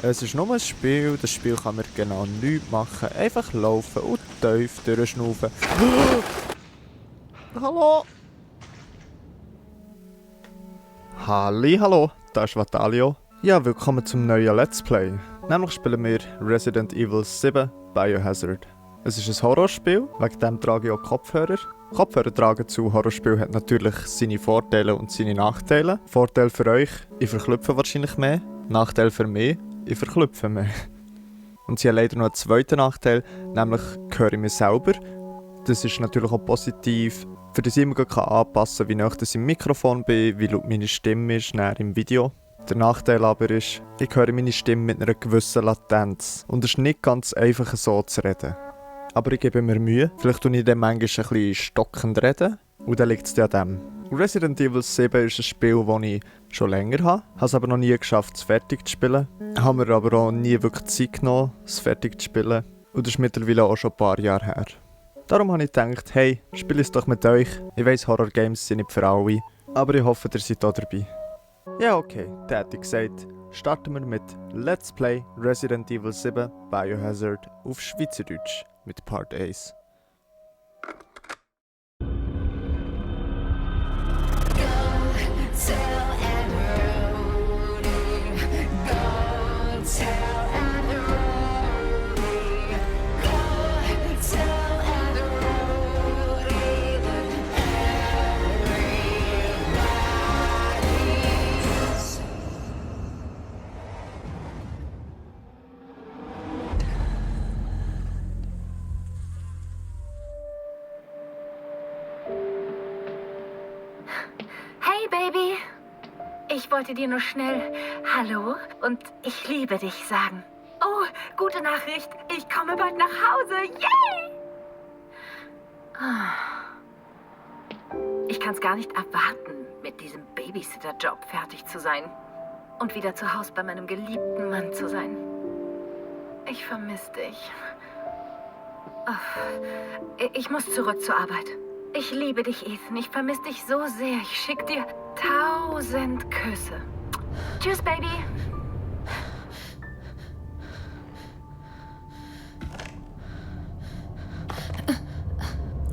Es ist nur ein Spiel, das Spiel kann man genau nichts machen. Einfach laufen und tief durchschnaufen. Hallo! Hallo, da ist Vatalio. Ja, willkommen zum neuen Let's Play. Nämlich spielen wir Resident Evil 7 Biohazard. Es ist ein Horrorspiel, wegen dem trage ich auch Kopfhörer. Kopfhörer tragen zu Horrorspiel hat natürlich seine Vorteile und seine Nachteile. Vorteil für euch, ich verklüpfe wahrscheinlich mehr. Nachteil für mich, ich verklüpfe mehr. Und sie haben leider noch einen zweiten Nachteil, nämlich höre ich mich selber. Das ist natürlich auch positiv, für das ich immer anpassen kann, wie nah ich im Mikrofon bin, wie laut meine Stimme ist, näher im Video. Der Nachteil aber ist, ich höre meine Stimme mit einer gewissen Latenz. Und es ist nicht ganz einfach so zu reden. Aber ich gebe mir Mühe. Vielleicht tue ich dann manchmal ein bisschen stockend reden. Und dann liegt es an dem. Resident Evil 7 ist ein Spiel, das ich schon länger habe. Habe es aber noch nie geschafft, es fertig zu spielen. Habe mir aber auch nie wirklich Zeit genommen, es fertig zu spielen. Und das ist mittlerweile auch schon ein paar Jahre her. Darum habe ich gedacht, hey, spiele es doch mit euch. Ich weiss, Horror-Games sind nicht für alle. Aber ich hoffe, ihr seid auch dabei. Ja, okay, das hätte ich gesagt. Starten wir mit Let's Play Resident Evil 7 Biohazard auf Schweizerdeutsch mit Part 1. Hey, Baby. Ich wollte dir nur schnell Hallo und ich liebe dich sagen. Oh, gute Nachricht. Ich komme bald nach Hause. Yay! Ich kann es gar nicht erwarten, mit diesem Babysitter-Job fertig zu sein. Und wieder zu Hause bei meinem geliebten Mann zu sein. Ich vermisse dich. Oh, ich muss zurück zur Arbeit. Ich liebe dich, Ethan. Ich vermisse dich so sehr. Ich schicke dir 1000 Küsse. Tschüss, Baby.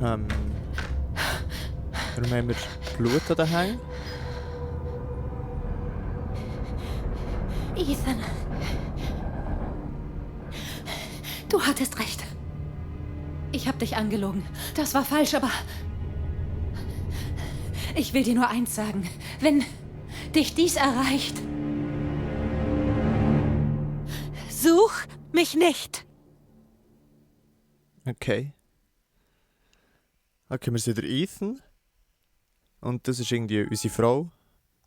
Warum haben wir Blut an den Hängen? Ethan. Du hattest recht. Ich habe dich angelogen. Das war falsch, aber... Ich will dir nur eins sagen. Wenn dich dies erreicht... Such mich nicht. Okay. Okay, wir sind der Ethan. Und das ist irgendwie unsere Frau,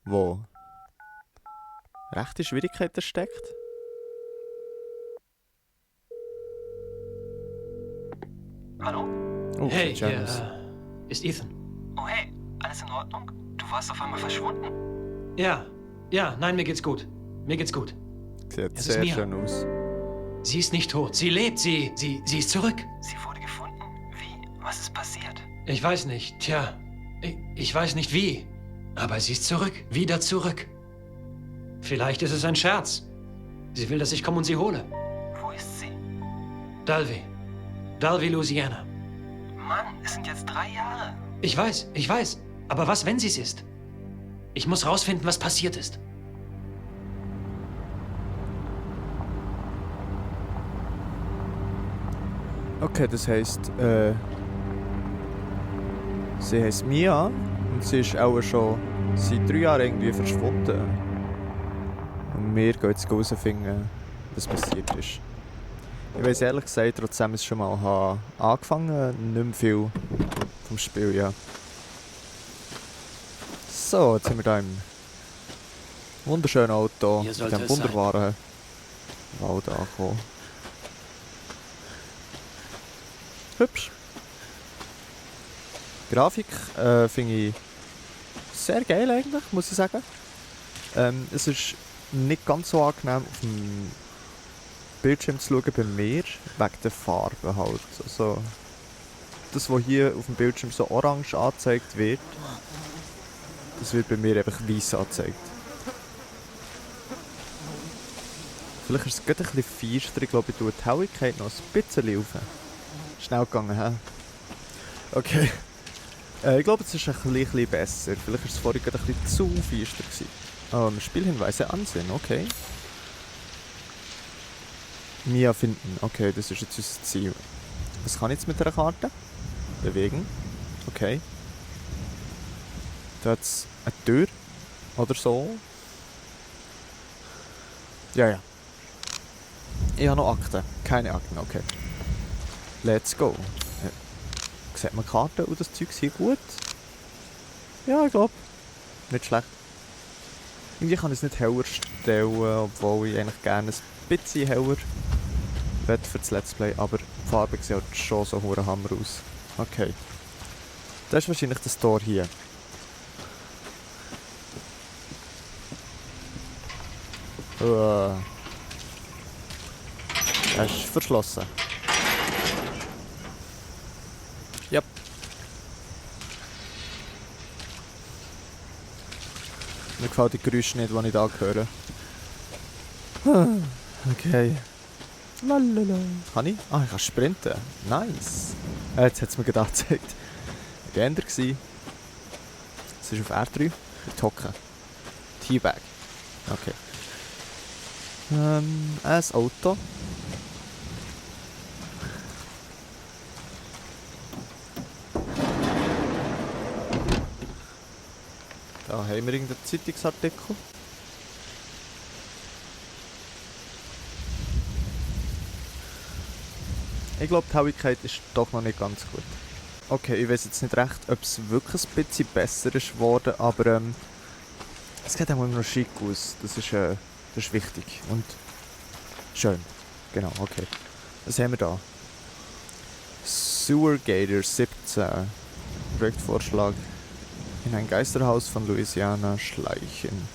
die rechte Schwierigkeiten steckt. Hallo? Oh, Hey, James. hier ist Ethan. Oh hey, alles in Ordnung? Du warst auf einmal verschwunden. Ja, nein, mir geht's gut. Mir geht's gut. Sieht es ist sehr Mia. schön aus. Sie ist nicht tot. Sie lebt. Sie ist zurück. Sie wurde gefunden? Wie? Was ist passiert? Ich weiß nicht. Tja, ich weiß nicht wie. Aber sie ist zurück. Wieder zurück. Vielleicht ist es ein Scherz. Sie will, dass ich komme und sie hole. Wo ist sie? Dalvey. Dalvey, Louisiana. Mann, es sind jetzt 3 Jahre. Ich weiß. Aber was, wenn sie es ist? Ich muss rausfinden, was passiert ist. Okay, das heisst, sie heisst Mia und sie ist auch schon seit 3 Jahren irgendwie verschwunden. Und wir gehen jetzt herausfinden, was passiert ist. Ich weiss ehrlich gesagt, trotzdem ich schon mal angefangen, nicht mehr viel vom Spiel, ja. So, jetzt sind wir hier im wunderschönen Auto, Hier mit sollte dem es sein. wunderbaren Wald angekommen. Hübsch. Die Grafik finde ich sehr geil eigentlich, muss ich sagen. Es ist nicht ganz so angenehm auf dem Bildschirm zu schauen bei mir, wegen der Farbe halt. Also, das, was hier auf dem Bildschirm so orange angezeigt wird, das wird bei mir einfach weiß angezeigt. Vielleicht ist es gerade ein bisschen feister. Ich glaube, ich tue die Helligkeit noch ein bisschen auf. Schnell gegangen, hä? Okay. Ich glaube, es ist ein bisschen besser. Vielleicht war es vorhin gerade ein bisschen zu feister gewesen. Spielhinweise ansehen, okay. Mia finden, okay, das ist jetzt unser Ziel. Was kann ich jetzt mit der Karte? Bewegen. Okay. Da hat es eine Tür. Oder so. Ja. Ich habe noch Akten. Keine Akten, okay. Let's go. Sieht man die Karte und das Zeug hier gut? Ja, ich glaube. Nicht schlecht. Irgendwie kann ich es nicht heller stellen, obwohl ich eigentlich gerne ein bisschen heller will für das Let's Play. Aber die Farbe sieht halt schon so hure Hammer aus. Okay. Das ist wahrscheinlich das Tor hier. Er ist verschlossen. Yep. Mir gefällt die Geräusche nicht, die ich da höre. Okay. Lalala. Kann ich? Ah, ich kann sprinten. Nice. Jetzt hat es mir gerade angezeigt. Ich war geändert. Es ist auf R3. Ich hocke. Teabag. Okay. Ein Auto. Da haben wir irgendeinen Zeitungsartikel. Ich glaube, die Helligkeit ist doch noch nicht ganz gut. Okay, ich weiß jetzt nicht recht, ob es wirklich ein bisschen besser ist geworden, aber es sieht auch immer noch schick aus. Das ist wichtig und schön. Genau, okay. Was haben wir da? Sewer Gator 17. Projektvorschlag. In ein Geisterhaus von Louisiana schleichen.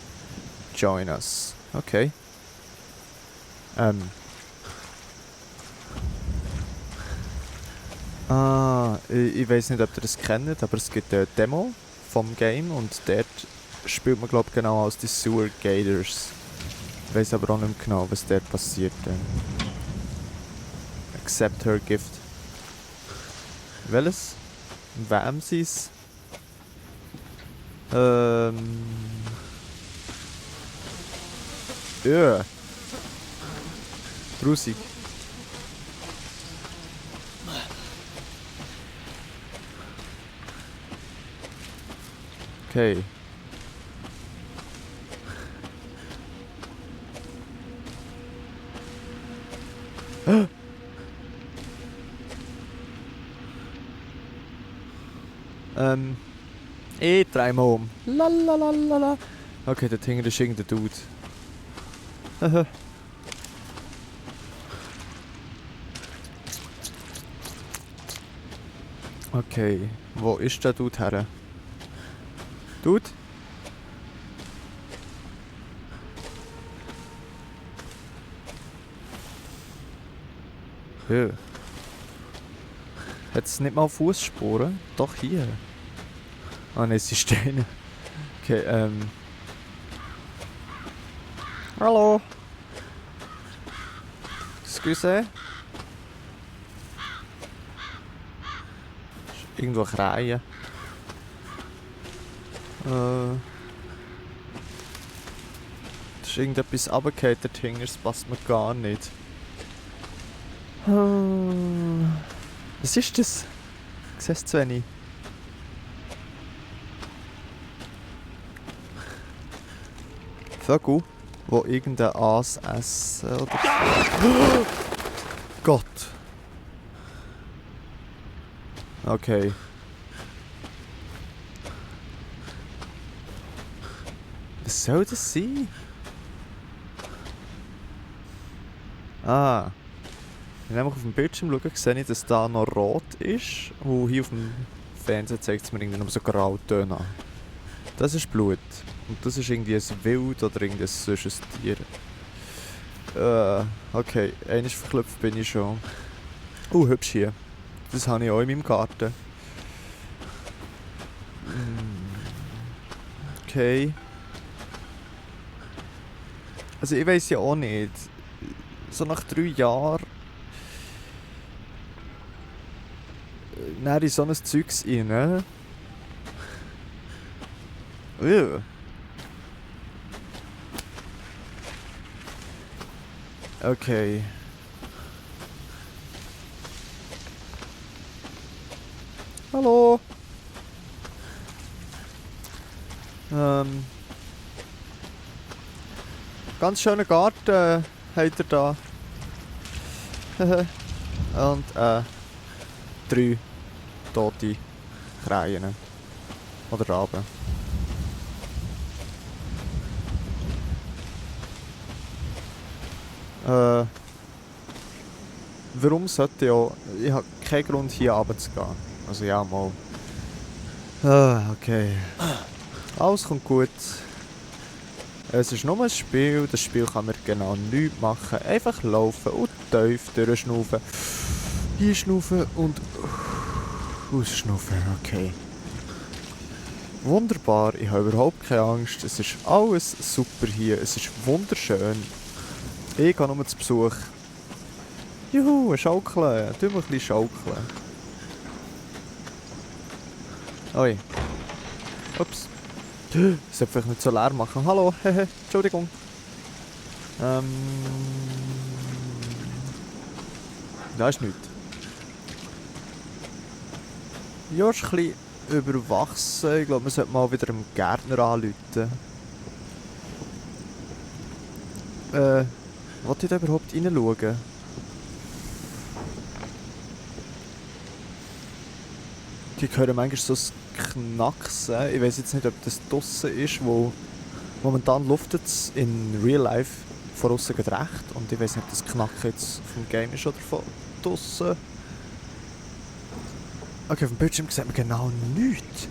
Join us. Okay. Ich weiß nicht, ob ihr das kennt, aber es gibt eine Demo vom Game und dort spielt man, glaube ich, genau als die Sewer Gators. Ich weiß aber auch nicht mehr genau, was dort passiert. Accept her gift. Welches? Wem sie's? Ja. Grusig. Okay. Ich drehe mal um. Lalalala. Okay, dort hinten ist irgendein Dude. Okay, wo ist der Dude her? Dude? Ja. Hat es nicht mal Fußspuren? Doch hier. Ah ne, es sind Steine. Okay, Hallo? Excuse? Irgendwo Kreien. Da ist irgendetwas runtergefallen dort hinten, das passt mir gar nicht. Was ist das? Ich sehe es zu wenig. Vögel, die irgendein Aas essen oder so. Gott! Okay. Was soll das sein? Ah. Wenn ich auf dem Bildschirm schaue, sehe ich, dass da noch rot ist. Und hier auf dem Fernseher zeigt es mir irgendwie noch so Grautöne an. Das ist Blut. Und das ist irgendwie ein Wild oder irgendein sonst Tier. Okay, einmal verklopft bin ich schon. Hübsch hier. Das habe ich auch in meinem Garten. Okay. Also ich weiss ja auch nicht. So nach 3 Jahren in so ein Zeugs rein. Okay. Hallo. Ganz schöner Garten habt ihr da. Und 3 tote Krähen. Oder Raben. Warum sollte ich auch? Ich habe keinen Grund hier runterzugehen. Also ja, mal. Okay. Alles kommt gut. Es ist nur ein Spiel. Das Spiel kann man genau nichts machen. Einfach laufen und tief durchschnaufen. Einschnaufen und ausschnaufen. Okay. Wunderbar. Ich habe überhaupt keine Angst. Es ist alles super hier. Es ist wunderschön. Ich gehe nur zu Besuch. Juhu, schaukeln. Tu mal ein bisschen schaukeln. Oi. Ups. Ich sollte vielleicht nicht so leer machen. Hallo, hehe, Entschuldigung. Da ist nichts. Ja, ist ein bisschen überwachsen. Ich glaube, man sollte mal wieder einen Gärtner anrufen. Wollte ich da überhaupt reinschauen? Die hören manchmal so ein Knacksen. Ich weiß jetzt nicht, ob das draussen ist, wo momentan luftet es in Real Life von außen recht. Und ich weiß nicht, ob das Knacken jetzt vom Game ist oder von draussen. Okay, auf dem Bildschirm sieht man genau nichts.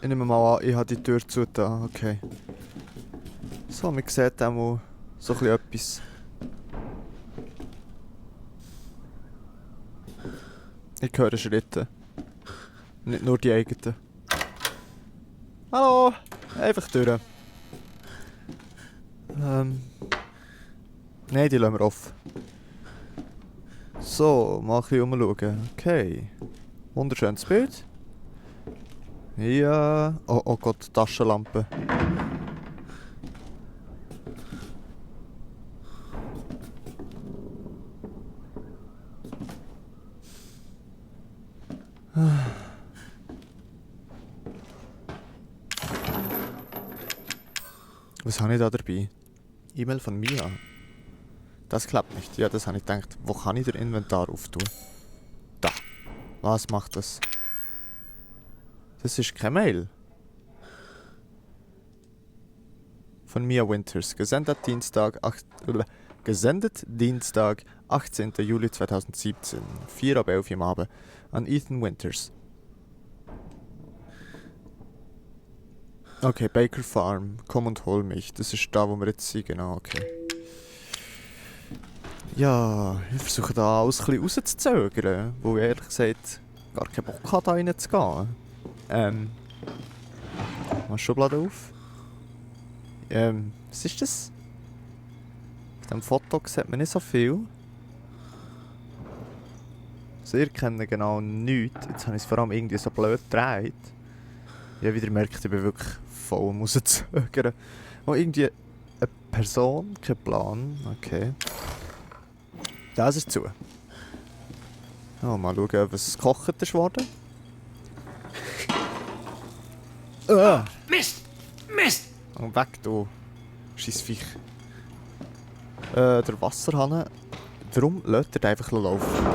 Ich nehme mal an, ich habe die Tür zu da. Okay. So, man sieht auch mal so etwas. Ich höre Schritte. Nicht nur die eigenen. Hallo! Einfach durch. Nein, die lassen wir offen. So, mal ein bisschen umschauen. Okay. Wunderschönes Bild. Ja. Oh Gott, Taschenlampe. Was habe ich da dabei? E-Mail von Mia. Das klappt nicht. Ja, das habe ich gedacht. Wo kann ich den Inventar auftun? Da. Was macht das? Das ist keine Mail. Von Mia Winters. Gesendet Dienstag, 18. Juli 2017. 4:11 am Abend. An Ethan Winters. Okay, Baker Farm. Komm und hol mich. Das ist da, wo wir jetzt sind. Genau, okay. Ja, ich versuche da alles ein bisschen rauszuzögern, wo ich ehrlich gesagt gar keinen Bock habe, da reinzugehen. Mal Schublade auf. Was ist das? Auf diesem Foto sieht man nicht so viel. Also ihr kennt genau nichts. Jetzt habe ich es vor allem irgendwie so blöd gedreht. Ich habe wieder gemerkt, ich bin wirklich voll am rauszögern. Oh, irgendwie eine Person, kein Plan. Okay. Das ist zu. Oh, mal schauen, was gekocht ist worden. Mist! Mist! Oh, weg, du Scheissviech. Der Wasserhahn. Warum lässt er einfach laufen?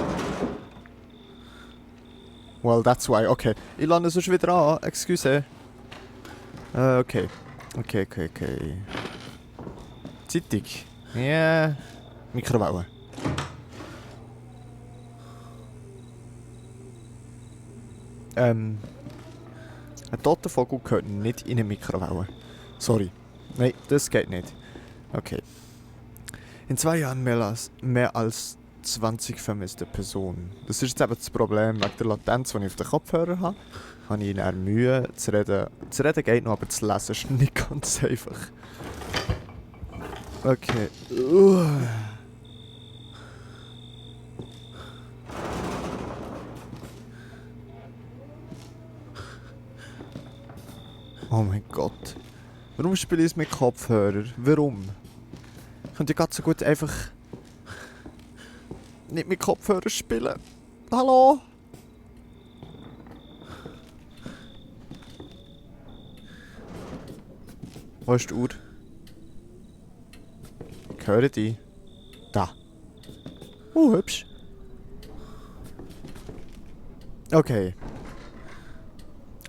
Well, that's why. Okay. Ich lande sonst wieder an. Excuse. Okay. Okay. Zeitung. Ja. Yeah. Mikrowelle. Ein toter Vogel gehört nicht in eine Mikrowelle. Sorry. Nein, das geht nicht. Okay. In 2 Jahren mehr als 20 vermisste Personen. Das ist jetzt eben das Problem wegen der Latenz, die ich auf den Kopfhörer habe. Habe ich eher Mühe zu reden. Zu reden geht noch, aber zu lesen ist nicht ganz einfach. Okay. Oh mein Gott. Warum spiele ich es mit Kopfhörer? Warum? Ich könnte ja ganz so gut einfach nicht mit Kopfhörer spielen. Hallo? Wo ist die Uhr? Ich höre die. Da. Hübsch. Okay.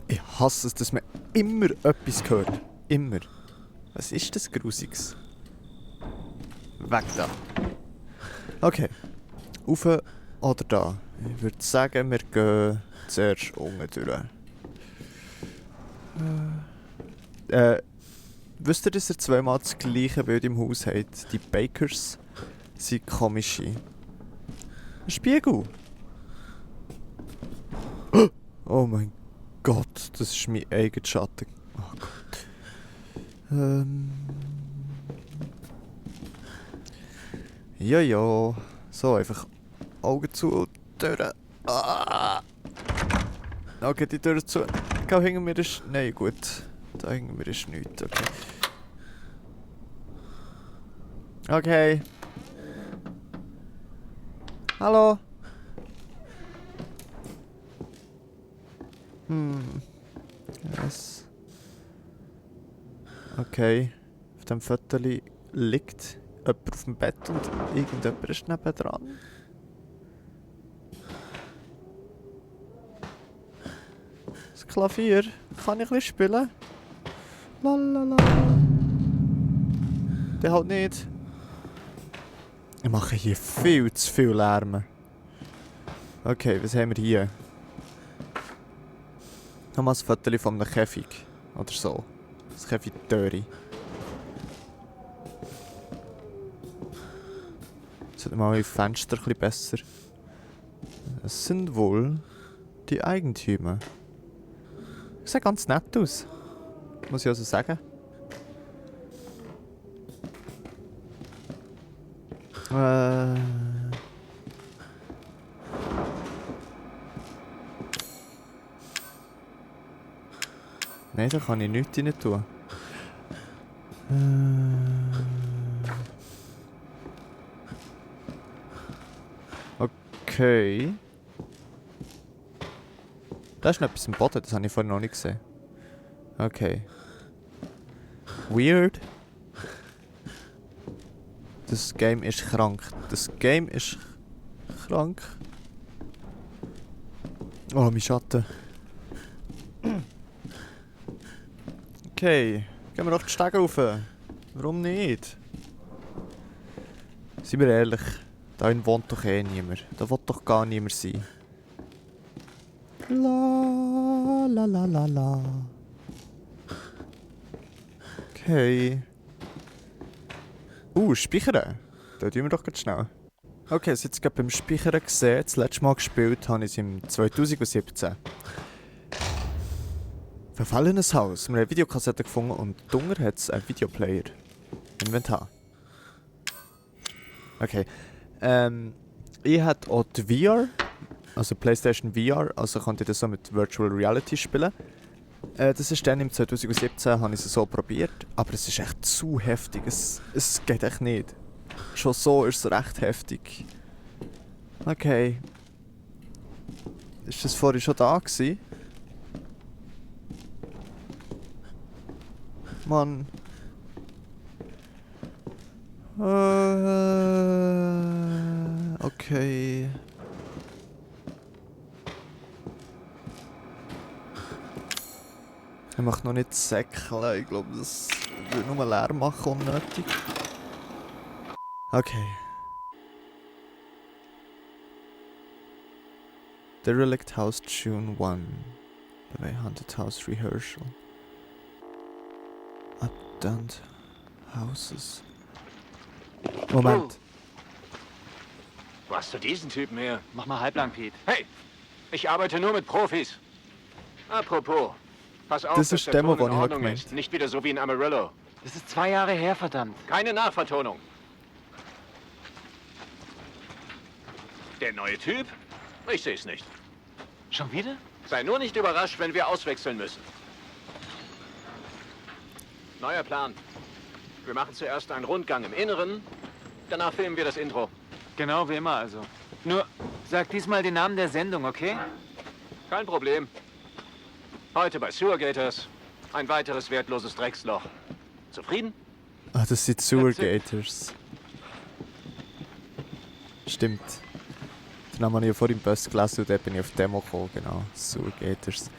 Ich hasse es, dass man immer etwas hört. Immer. Was ist das Grusiges? Weg da. Okay. Rauf oder da? Ich würde sagen, wir gehen zuerst unten durch. Wisst ihr, dass ihr zweimal das gleiche Bild im Haus habt? Die Bakers sind komische. Ein Spiegel. Oh mein Gott, das ist mein eigener Schatten. Oh Gott. Ja. So, einfach Augen zu und Türen. Ah. Okay, die Tür zu. Geh hinter mir ist... Nein, gut. Da hinter mir ist nichts, okay. Okay. Hallo? Yes. Okay. Auf dem Foto liegt jemand auf dem Bett und irgendjemand ist nebendran. Das Klavier. Kann ich ein bisschen spielen? Lalala. Der halt nicht. Ich mache hier viel zu viel Lärm. Okay, was haben wir hier? Nochmal ein Foto von einem Käfig. Oder so. Das Käfig-Töri. Sollte mal die Fenster ein bisschen besser. Es sind wohl die Eigentümer. Sieht ganz nett aus. Muss ich also sagen. Nein, da kann ich nichts rein tun. Okay. Da ist noch etwas im Boden, das habe ich vorhin noch nicht gesehen. Okay. Weird. Das Game ist krank. Das Game ist krank. Oh, mein Schatten. Okay. Gehen wir doch die Stege rauf. Warum nicht? Seien wir ehrlich. Da wohnt doch eh niemand. Da will doch gar niemand sein. La la la la la. Okay. Speichern. Da tun wir doch ganz schnell. Okay, es jetzt gerade beim Speichern gesehen. Das letzte Mal gespielt habe ich es im 2017. Verfallenes Haus. Wir haben eine Videokassette gefunden und drunter hat es einen Videoplayer. Inventar. Okay. Ich hatte auch die VR, also PlayStation VR, also konnte ich das so mit Virtual Reality spielen. Das ist dann im 2017, habe ich es so probiert, aber es ist echt zu heftig, es geht echt nicht. Schon so ist es recht heftig. Okay. Ist das vorhin schon da gewesen? Mann. Okay. Ich mache noch nicht säckeln. Ich glaube, das würde nur Lärm machen, unnötig. Okay. Derelict House Tune 1. Bei Haunted House Rehearsal. Abandoned Houses. Moment. Wo hast du diesen Typen her? Mach mal halblang, Pete. Hey, ich arbeite nur mit Profis. Apropos, pass auf, Das dass ist der Demo, Ton in die ich Ordnung gemeint. ist. Nicht wieder so wie in Amarillo. Das ist 2 Jahre her, verdammt. Keine Nachvertonung. Der neue Typ? Ich sehe es nicht. Schon wieder? Sei nur nicht überrascht, wenn wir auswechseln müssen. Neuer Plan. Wir machen zuerst einen Rundgang im Inneren, danach filmen wir das Intro. Genau, wie immer also. Nur, sag diesmal den Namen der Sendung, okay? Kein Problem. Heute bei Sewer Gators. Ein weiteres wertloses Drecksloch. Zufrieden? Ah, das sind Sewer Gators. Stimmt. Den Namen habe ich ja vor dem Bus gelesen und dort bin ich auf die Demo gekommen, genau. Sewer Gators.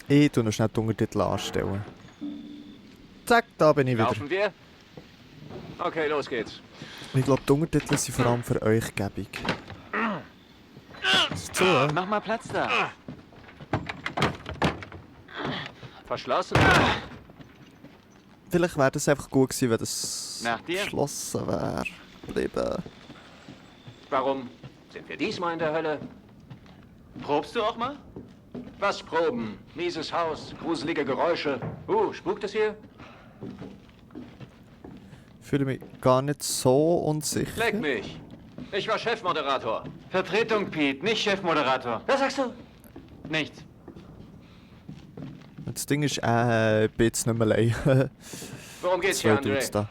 Ich tue noch schnell die Untertitel anstellen. Zack, da bin ich wieder. Laufen wir? Okay, los geht's. Ich glaube, die Untertitel sind vor allem für euch gäbig. So, Mach mal Platz da. Verschlossen? vielleicht wäre das einfach gut gewesen, wenn das Nach dir. geschlossen wäre. Bleiben. Warum sind wir diesmal in der Hölle? Probst du auch mal? Was proben? Mieses Haus, gruselige Geräusche. Spukt es hier? Ich fühle mich gar nicht so unsicher. Leck mich. Ich war Chefmoderator. Vertretung, Pete, nicht Chefmoderator. Was sagst du? Nichts. Das Ding ist, ich bin jetzt nicht mehr allein. Worum geht's Zwei hier, André? Dudes da.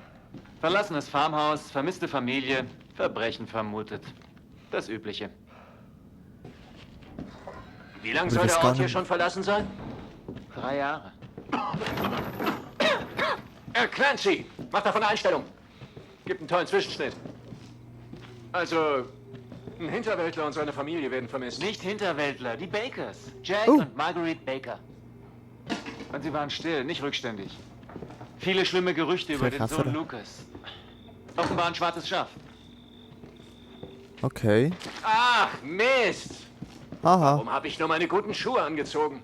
Verlassenes Farmhaus, vermisste Familie, Verbrechen vermutet. Das Übliche. Wie lange Ich soll weiß der gar Ort hier nicht. schon verlassen sein? 3 Jahre. Clancy, mach davon eine Einstellung. Gibt einen tollen Zwischenschnitt. Also, ein Hinterwäldler und seine Familie werden vermisst. Nicht Hinterwäldler, die Bakers. Jack Oh. und Marguerite Baker. Und sie waren still, nicht rückständig. Viele schlimme Gerüchte über den Vielleicht Sohn Hafer. Lucas. Offenbar ein schwarzes Schaf. Okay. Ach, Mist. Aha. Warum habe ich nur meine guten Schuhe angezogen?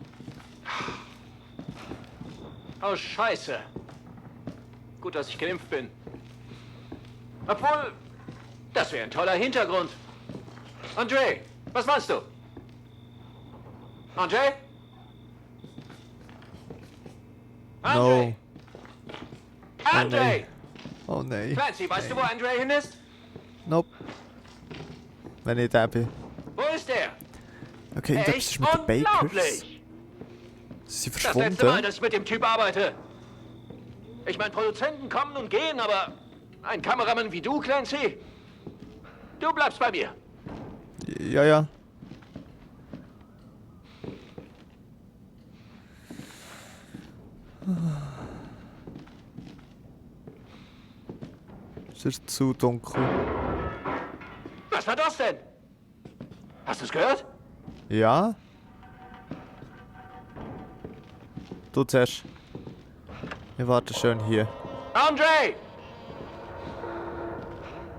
Oh, Scheiße. Gut, dass ich geimpft bin. Obwohl, das wäre ein toller Hintergrund. André, was meinst du? André? André? No. André! nein. Oh nein. Clancy, weißt du, wo André hin ist? Nope. Wenn ich da bin. Wo ist er? Okay, und das Echt ist mit den Bakers. unglaublich! Sie sind Das letzte Mal, verschwunden. dass ich mit dem Typ arbeite. Ich meine, Produzenten kommen und gehen, aber ein Kameramann wie du, Clancy, du bleibst bei mir. Ja, ja. Es ist zu dunkel. Was war das denn? Hast du es gehört? Ja? Du zuerst. Ich warte schön hier. André!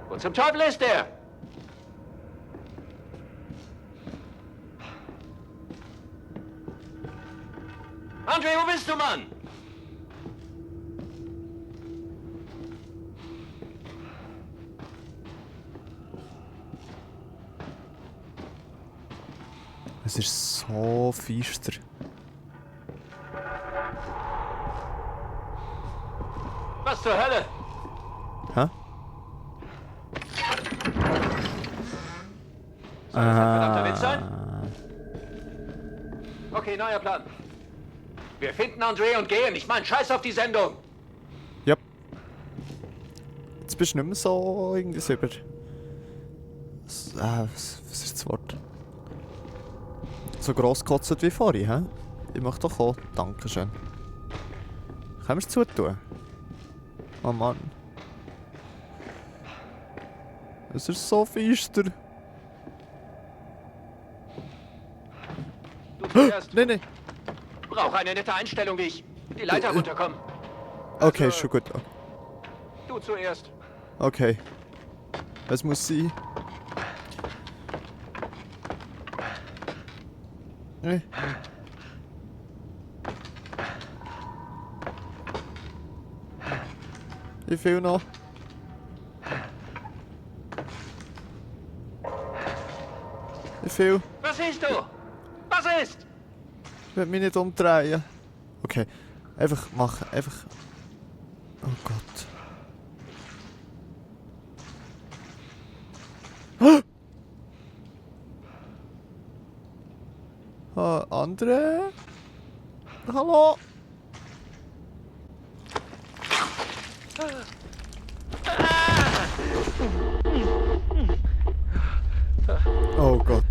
Wo zum Teufel ist der? André, wo bist du, Mann? Es ist so finster. Was zur Hölle? Hä? Soll das ein verdammter Witz sein? Okay, neuer Plan. Wir finden André und gehen. Ich meine, scheiß auf die Sendung. Ja. Jetzt bist du nicht mehr so irgendwie so über. Was ist das Wort? So gross gekotzt wie vorhin, hä? Ich möchte doch auch. Dankeschön. Können wir es zutun? Oh Mann. Es ist so finster. Du zuerst. Nein, nein. Brauche eine nette Einstellung, wie ich die Leiter runterkomme. Okay, Also, schon gut. Du zuerst. Okay. Es muss sein. Nee. Wie viel noch? viel. Was siehst du? Was ist? Ich will mich nicht umdrehen. Okay, einfach machen, einfach... Oh Gott. André? Hallo? Oh Gott.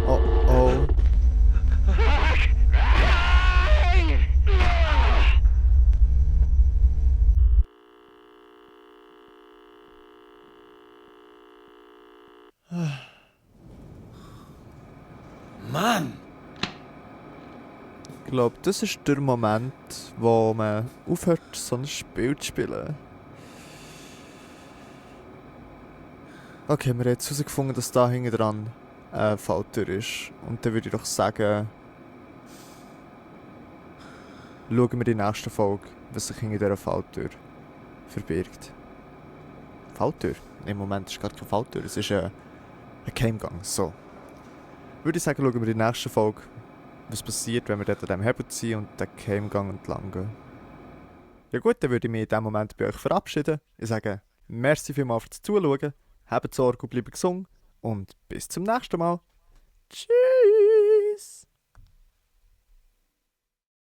Oh, oh. Mann! Ich glaube, das ist der Moment, wo man aufhört, so ein Spiel zu spielen. Okay, wir haben jetzt herausgefunden, dass da hinten dran eine Falltür ist. Und dann würde ich doch sagen, schauen wir in der nächsten Folge, was sich hinter dieser Falltür verbirgt. Falltür? Im Moment ist es gar keine Falltür, es ist ein Geheimgang. So. Würde ich sagen, schauen wir in der nächsten Folge, was passiert, wenn wir dort an diesem Hebel ziehen und den Geheimgang entlang gehen. Ja gut, dann würde ich mich in diesem Moment bei euch verabschieden. Ich sage, merci vielmals fürs Zuschauen, habt Sorge und bleibt gesund und bis zum nächsten Mal. Tschüss!